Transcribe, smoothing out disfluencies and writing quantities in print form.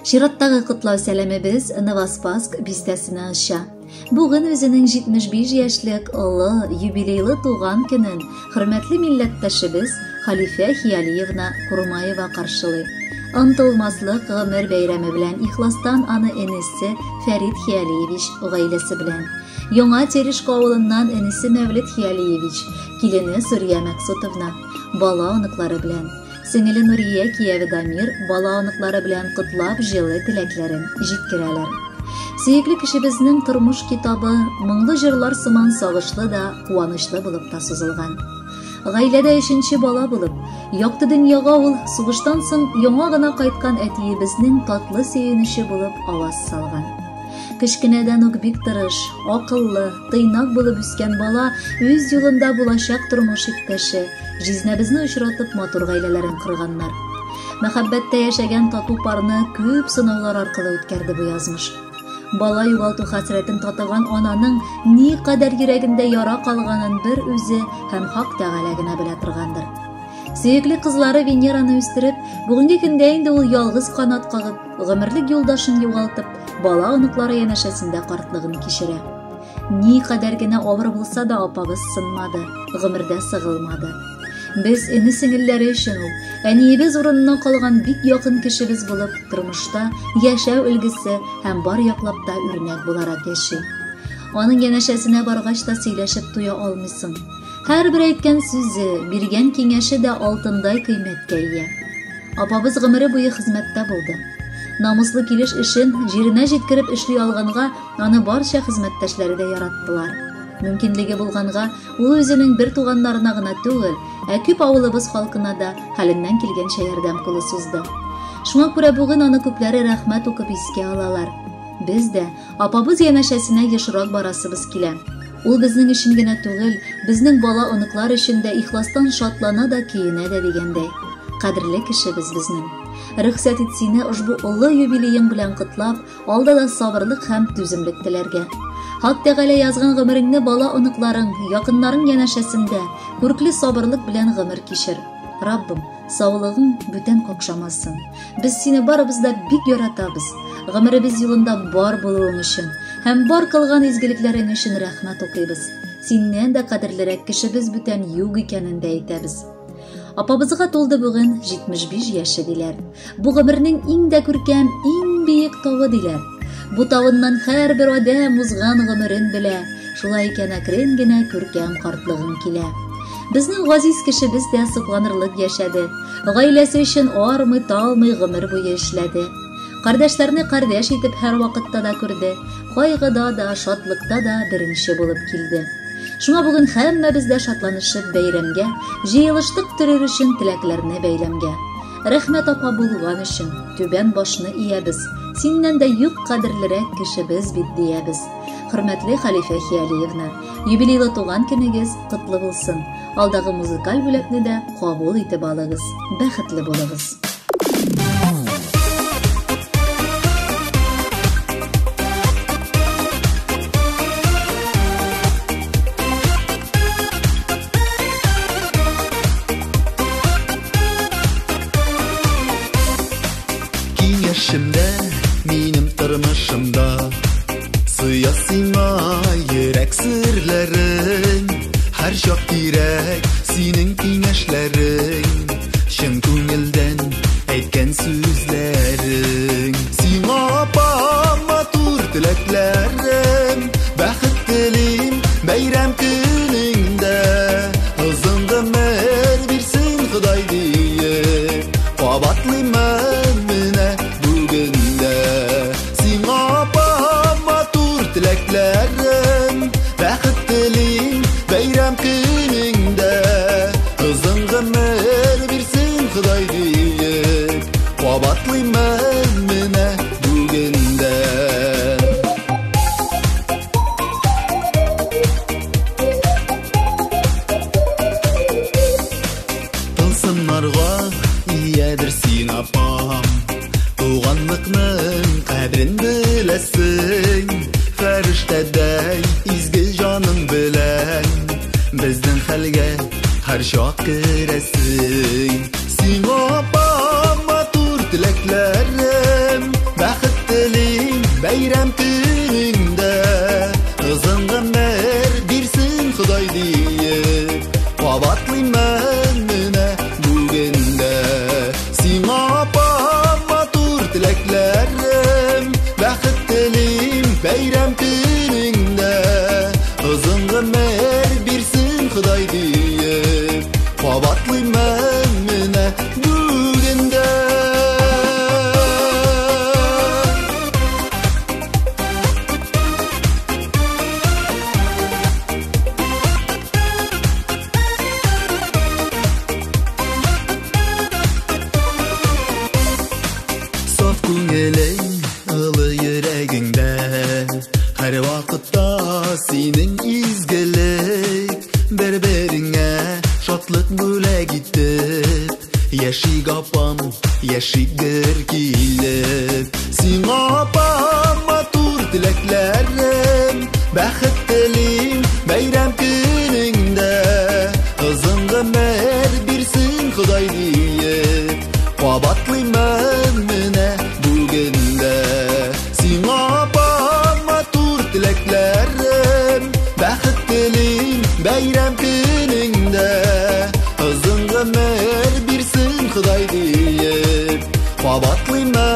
Чираттагы котлау сәламебез Новоспасск бистәсенә оча. Бүген үзенең 75 яшьлек олы юбилейлы туган көнен хөрмәтле милләттәшебез Халифә Хиялиевна Курмаева каршылый. Онытылмаслык гомер бәйрәме белән ихластан аны энесе Фәрит Хиялиевич гаиләсе белән, Яңа Терешка авылыннан энесе Мәвлет Хиялиевич, килене Сурия Мәксутовна, бала оныклары белән, сеңеле Нурия кияве Дамир бала оныклары белән котлап җылы теләкләрен җиткерәләр. Сөекле кешебезнең тормыш китабы моңлы җырлар сыман сагышлы да, куанычлы булып та сузылган. Гаиләдә өченче бала булып, якты дөньяга ул сугыштан соң яңа гына кайткан әтиебезнең татлы сөенече булып аваз салган. Кечкенәдән үк бик тырыш, акыллы, тыйнак булып үскән бала үз юлында булачак тормыш иптәше, җизнәбезне очратып матур гаиләләрен корганнар. Мәхәббәттә яшәгән тату парны күп сынаулар аркылы үткәрде бу язмыш. Бала югалту хәсрәтен татыган ананың ни кадәр йөрәгендә яра калганын бер үзе һәм Хак Тәгалә генә белә торгандыр. Сөекле кызлары Венераны үстереп, бүгенге көндә инде ул ялгыз канат кагып, гомерлек юлдашын югалтып, бала оныклары янәшәсендә картлыгын кичерә. Ни кадәр генә авыр булса да апабыз сынмады, гомердә сыгылмады. Без эне-сеңелләре өчен ул, әниебез урынына калган бик якын кешебез булып, тормышта яшәү өлгесе һәм бар яклап та үрнәк буларак яши. Аның янәшәсенә баргач та сөйләшеп туя алмыйсың. Һәрбер әйткән сүзе, биргән киңәше дә алтындай кыйммәткә ия. Апабыз гомере буе хезмәттә булды. Намуслы килеш эшен җиренә җиткереп эшли алганга аны барча хезмәттәшләре дә яраттылар. Мөмкинлеге булганга, ул үзенең бер туганнарына гына түгел, ә күп авылыбыз халкына да хәленнән килгәнчә ярдәм кулы сузды. Шуңа күрә бүген аны күпләре рәхмәт укып искә алалар. Без дә апабыз янәшәсенә ешрак барасыбыз килә. Ул безнең өчен генә түгел, безнең бала-оныклар өчен дә ихластан шатлана да, көенә дә дигәндәй. Кадерле кешебез безнең. Рөхсәт ит сине ошбу олы юбилеең белән котлап, алда да сабырлык һәм түземлек теләргә. Хак Тәгалә язган гомереңне бала-оныкларың, якыннарың янәшәсендә, күркле сабырлык белән гомер кичер. Раббым, саулыгың бүтән какшамасын. Без сине барыбыз да бик яратабыз. Гомеребез юлында бар булуың өчен һәм бар кылган изгелекләрең өчен рәхмәт укыйбыз. Синнән дә кадерлерәк кешебез бүтән юк икәнен дә әйтәбез. Апабызга тулды бүген 75 яше диләр. Бу гомернең иң дә күркәм, иң биек тавы диләр. Бу тавыннан һәрбер адәм узган гомерен белә. Шулай икән әкрен генә күркәм картлыгың килә. Безнең газиз кешебез дә сокланырлык яшәде. Гаиләсе өчен армый, талмый гомер буе эшләде. Кардәшләрне кардәш итеп һәрвакытта да күрде. Кайгыда да, шатлыкта да беренче булып килде. Шуңа бүген һәммәбез дә шатланышып бәйрәмгә җыелыштык төрер өчен теләкләрне бәйләмгә. Рәхмәт апа булган өчен, түбән башны иябез. Синнән дә юк кадерлерәк кешебез бит диябез. Хөрмәтле Халифә Хиялиевна, юбилейлы туган көнегез котлы булсын. Алдагы музыкаль бүләкне дә кабул итеп алыгыз. Бәхетле булыгыз. Киңәшемдә, минем тормышымда Сыя сиңа йөрәк серләрең. Һәр чак кирәк синең киңәшләрең, чын күңелдән әйткән сүзләрең. Сиңа апам матур теләкләрем, бәхет телим бәйрәм көнеңдә. Озын гомер бирсен Ходай диеп, кабатлыймын менә бүген дә. Сиңа апам матур теләкләрем, бәхет телим бәйрәм көнеңдә. Озын гомер бирсен Ходай диеп, кабатлыймын менә бүген дә. Тылсымнарга иядер син апам, туганлыкның кадерен беләсең. Фәрештәдәй изге җаның белән безнең хәлгә һәр чак керәсең. Сиңа апам матур теләкләрем, бәйрәм көнеңдә. Озын гомер бирсен Ходай диеп, кабатлыймын менә бүген дә. Сиңа, апам, матур теләкләрем, бәхет телим бәйрәм көнеңдә. Озын гомер бирсен Ходай диеп, кабатлыймын менә бүген дә. Саф күңелең, ылы йөрәгеңдә, һәр вакытта синең изгелек. Бер-береңә шатлык бүләк итеп, яшик, апам, яшик гөр килеп. Сиңа, апам, матур теләкләрем, бәхет телим бәйрәм көнеңдә. Озын гомер бирсен Ходай диеп, кабатлыймын менә бүген дә. Сиңа, апам, матур теләкләрем, бәхет телим бәйрәм көнеңдә. Озын гомер бирсен Ходай диеп, кабатлыймын.